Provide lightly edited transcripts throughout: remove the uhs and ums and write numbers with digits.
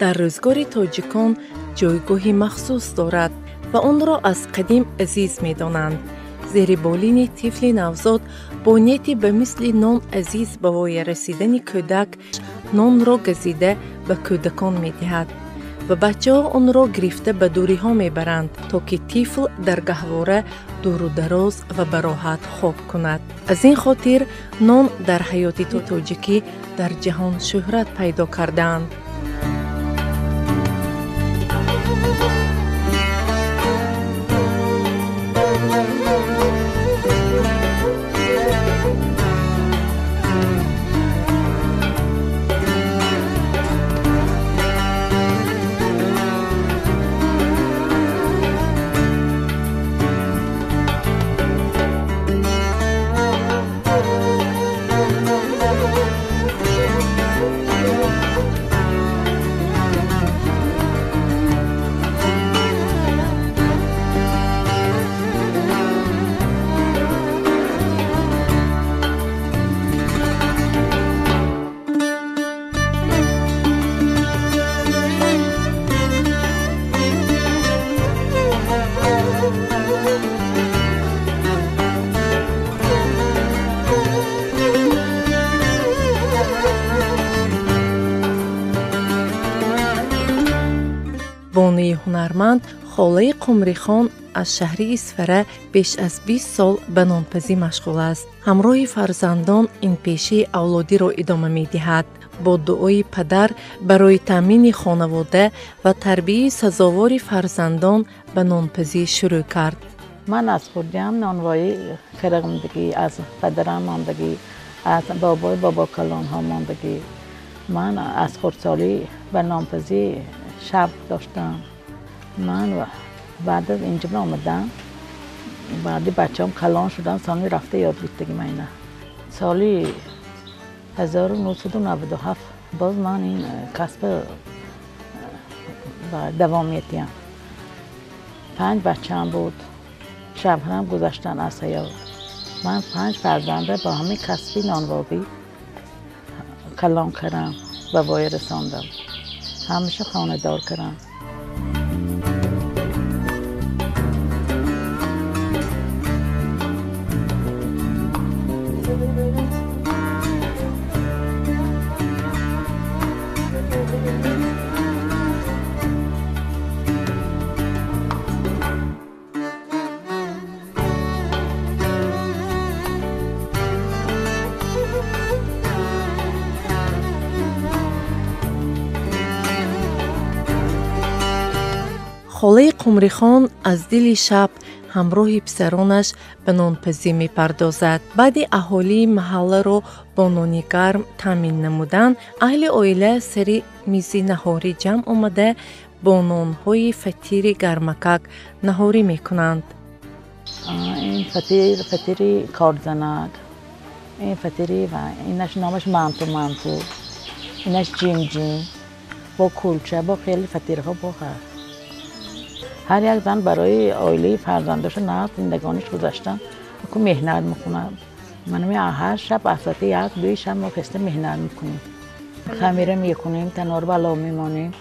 Дар рӯзгори тоҷикон ҷойгоҳи махсус дорад ва онро аз қадим азиз медонанд. Зери болини тифли навзод бо нияти ба мисли нон азиз ба воя расидани кӯдак нонро газида ба кӯдакон медиҳад ва бачаҳо онро гирифта ба дуриҳо мебаранд, то ки тифл дар гаҳвора дуру дароз ва бароҳат хоб кунад. Аз ин хотир нон дар ҳаёти тоҷикӣ дар ҷаҳон шӯҳрат пайдо кардаанд. Бонуи ҳунарманд холаи Қумрихон аз шаҳри Исфара беш аз 20 сол ба нонпазӣ машғул аст. Ҳамроҳи фарзандон ин пешаи авлодиро идома медиҳад. Бо дуои падар барои таъмини хонавода ва тарбияи сазовори фарзандон ба нонпазӣ шурӯъ кард. Ман аз хурдиам нонвоӣ кардагӣ, аз падарам мондагӣ, аз бобои бобокалонҳо мондагӣ. Ман аз хурдсолӣ ба нонпазӣ шавқ доштам. Ман баъд аз инҷо омадам, баъди бачаам калон шудам, соли рафта ёд гирифтагӣ ман ина. Соли 1997 боз ман ин касба давом медиҳам. 5 бачаам буд, шавҳарам гузаштан аз ҳаёт. Ман 5 фарзанда бо ҳамин касби нонвобӣ калон кардам, ба воя расондам, ҳамеша хонадор кардам. Холаи Қумрихон аз дили шаб ҳамроҳи писаронаш ба нонпазӣ мепардозад. Баъди аҳолии маҳалларо бо нони гарм таъмин намудан, аҳли оила сари мизи наҳорӣ ҷамъ омада бо нонҳои фатири гармакак наҳорӣ мекунанд. Ин фатир фатири корзанак, ин фатири ва инаш номаш манту манту, инаш ҷимҷим, бо кулча, бо хеле фатирҳо бо ҳаст. Ҳар як зан барои оилаи фарзандаша нағз зиндагониш гузаштан ку меҳнат мекунад. Ман ҳар шаб аз соати 1-2 шаб мо хеста меҳнат мекунем. Хамира мекунем, танор бало мемонем,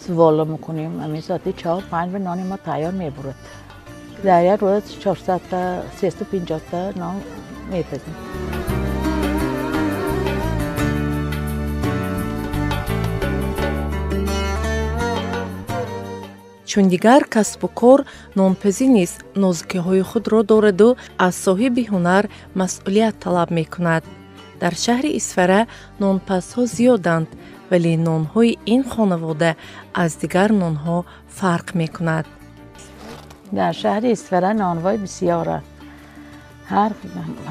сувола мекунем. Ҳамин соати 4-5 ба нони мо тайёр мебурад. Дар як рӯз 400-та, 350-та нон мепазем. Чун дигар касбу кор, нонпазӣ низ нозукиҳои худро дораду аз соҳиби ҳунар масъулият талаб мекунад. Дар шаҳри Исфара нонпазҳо зиёданд, вале нонҳои ин хонавода аз дигар нонҳо фарқ мекунад. Дар шаҳри Исфара нонвой бисёр аст.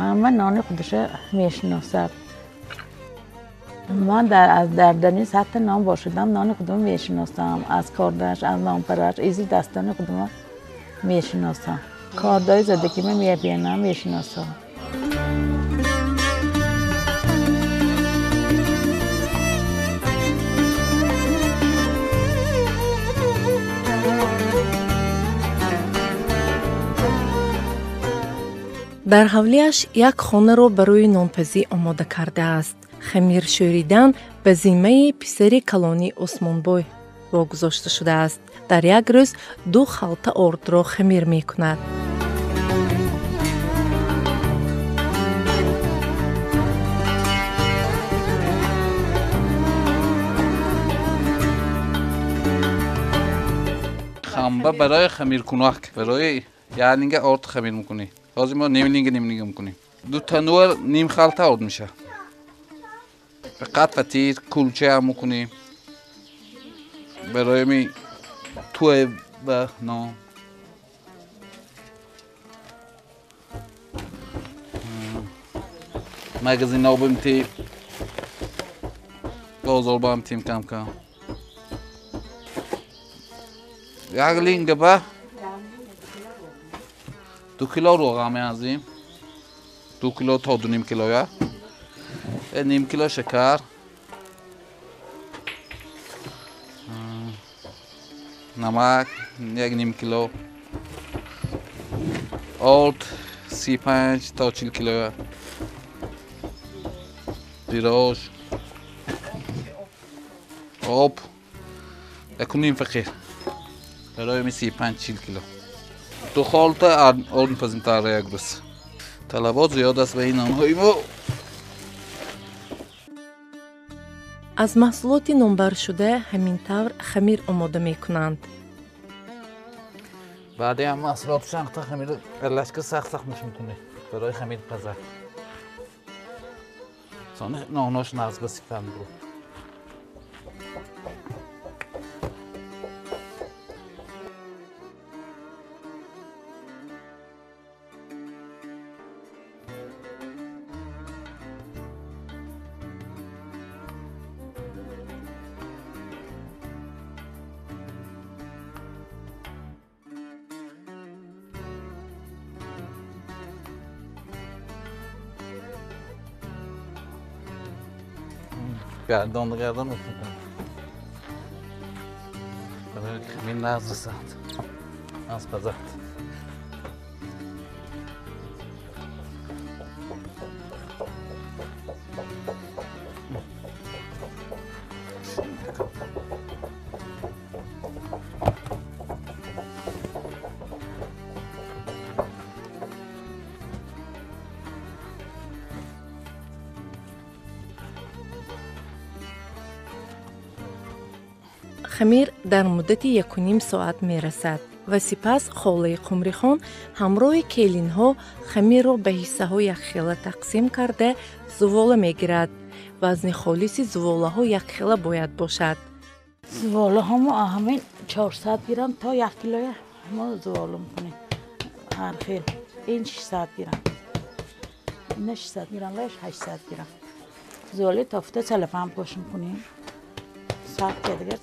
Ҳама нони худашро мешиносад. Ман аз дардани сатҳи нон бошидам, нони худро мешиносам. Аз кордаш, аз нонпараш, изи дастони худро мешиносам. Кордои зиндагима мебинам, мешиносам. Дар ҳавлиаш як хонаро барои нонпазӣ омода кардааст. Хамир шӯридан ба зиммаи писари калони Усмонбой вогузошта шудааст. Дар як рӯз 2 халта ордро хамир мекунад. Хамба барои хамиркунак, барои як линга орд хамир мекунӣ. Ҳозир мо ним линга, ним линга мекунем. 2 танур ним халта орд мешавад. Фақат фатир, кулча ҳам мекунем. Барои ми туй ва нон. Магазин обимти, бозор бамтим кам-кам. Як линга ба 2 кило равған меандозем. 2 кило то 2.5 кило я. Ним кило шакар. Намак 1.5 кило. Орд 35 то 40 кило. Пирож. Об 1.5 фақир. Барои 35-40 кило. 2 халта орд мепазем дар як рӯз. Талабот зиёд аст ба ин нонҳои мо. Аз маҳсулоти номбаршуда ҳамин тавр хамир омода мекунанд. Баъди ҳам маҳсулоту чанд та хамир лашкар сахт-сахт муш мекунӣ барои хамир паза. Сони нонҳош нағз ба сифат мебурад. Гардон гардон мекунем. Барои хамир нағз расад. Нағз пазад. Хамир дар муддати 1.5 соат мерасад ва сипас холаи Қумрихон ҳамроҳи келинҳо хамирро ба ҳиссаҳо якхела тақсим карда зувола мегирад. Вазни холиси зуволаҳо якхела бояд бошад. Зуволаҳо мо ҳамин 400 грамм то 1 килоя мо зувола мекунем. Ҳар хел. Ин 600 грамм. Ин 600 грамм ва 800 грамм. Зуволаи тофта целлофан пош мекунем. Сахт дигар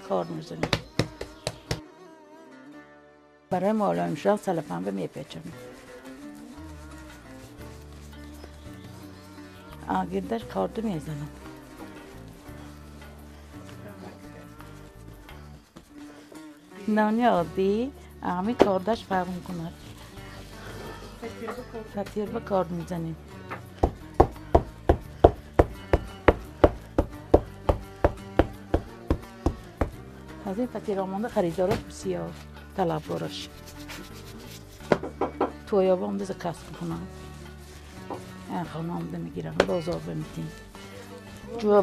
кор мезанем. Барои молоим шудан целлофан мепечем. Агирдаш корду мезанам. Нони оддӣ ҳами кордаш фарқ мекунад. Фатир ба корд мезанем. Аз ин фатиромонда харидораш бисёр талабгораш. Тӯёба омда заказ мекунам. Хона омда мегирам, бозор бимитим.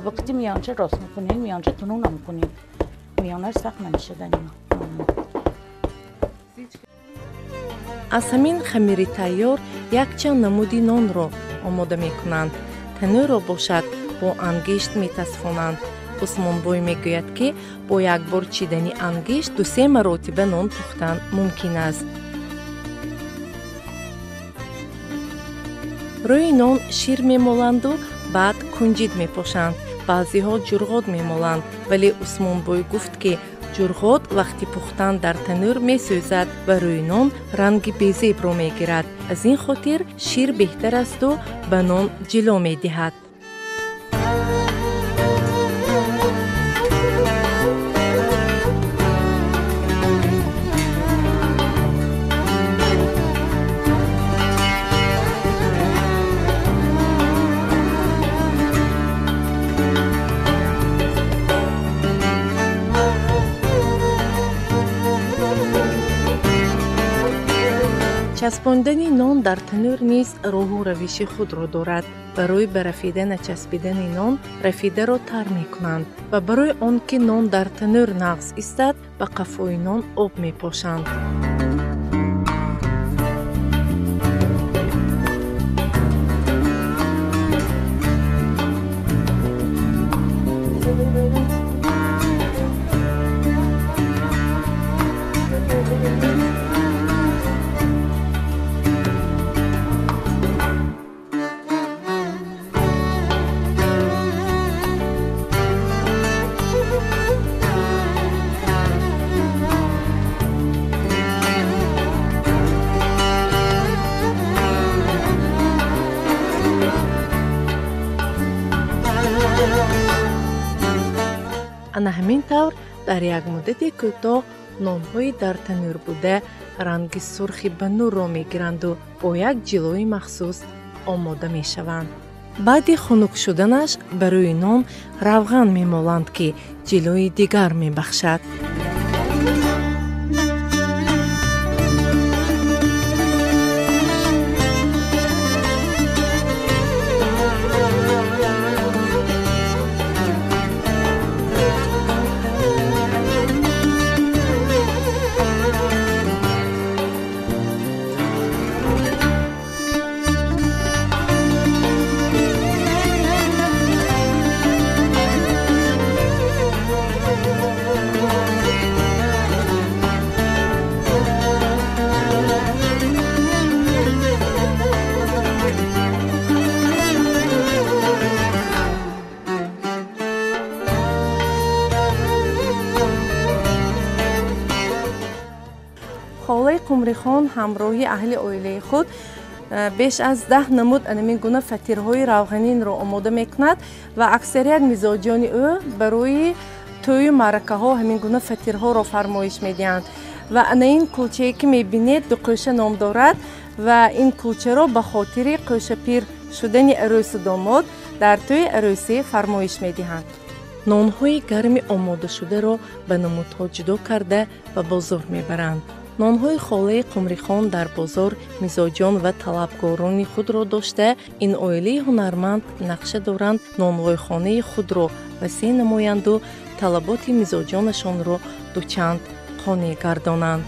Вақти миёнча рост мекунем, миёнча тунук намекунем. Миёнаш сахт намешавад. Аз ҳамин хамири тайёр якчанд намуди нонро омода мекунанд. Танӯрро бошад бо ангишт метасфонанд. Усмонбой мегӯяд, ки бо як бор чидани ангишт 2-3 маротиба нон пухтан мумкин аст. Рӯи нон шир мемоланду баъд кунҷид мепошанд. Баъзеҳо ҷурғот мемоланд, вале Усмонбой гуфт, ки ҷурғот вақти пухтан дар танӯр месӯзад ва рӯи нон ранги безебро мегирад. Аз ин хотир шир беҳтар асту ба нон ҷило медиҳад. Часпондани нон дар танӯр низ роҳу равиши худро дорад. Барои ба рафида начаспидани нон рафидаро тар мекунанд ва барои он ки нон дар танӯр нағз истад, ба қафои нон об мепошанд. Ана ҳамин тавр дар як муддати кӯтоҳ нонҳои дар танӯр буда ранги сурхи ба нурро мегиранду бо як ҷилои махсус омода мешаванд. Баъди хунук шуданаш ба рӯи нон равған мемоланд, ки ҷилои дигар мебахшад. Холаи Қумрихон ҳамроҳи аҳли оилаи худ беш аз 10 намуд анамин гуна фатирҳои равғанинро омода мекунад ва аксарият мизоҷони ӯ барои тӯю маъракаҳо ҳамин гуна фатирҳоро фармоиш медиҳанд. Ва ана ин кулчае ки мебинед дуқӯша ном дорад ва ин кулчаро ба хотири қӯшапир шудани арӯсу домод дар тӯи арӯсӣ фармоиш медиҳанд. Нонҳои гарми омодашударо ба намудҳо ҷудо карда ба бозор мебаранд. Нонҳои холаи Қумрихон дар бозор мизоҷон ва талабгорони худро дошта, ин оилаи ҳунарманд нақша доранд нонвойхонаи худро васеъ намоянду талаботи мизоҷонашонро дучанд қонеъ гардонанд.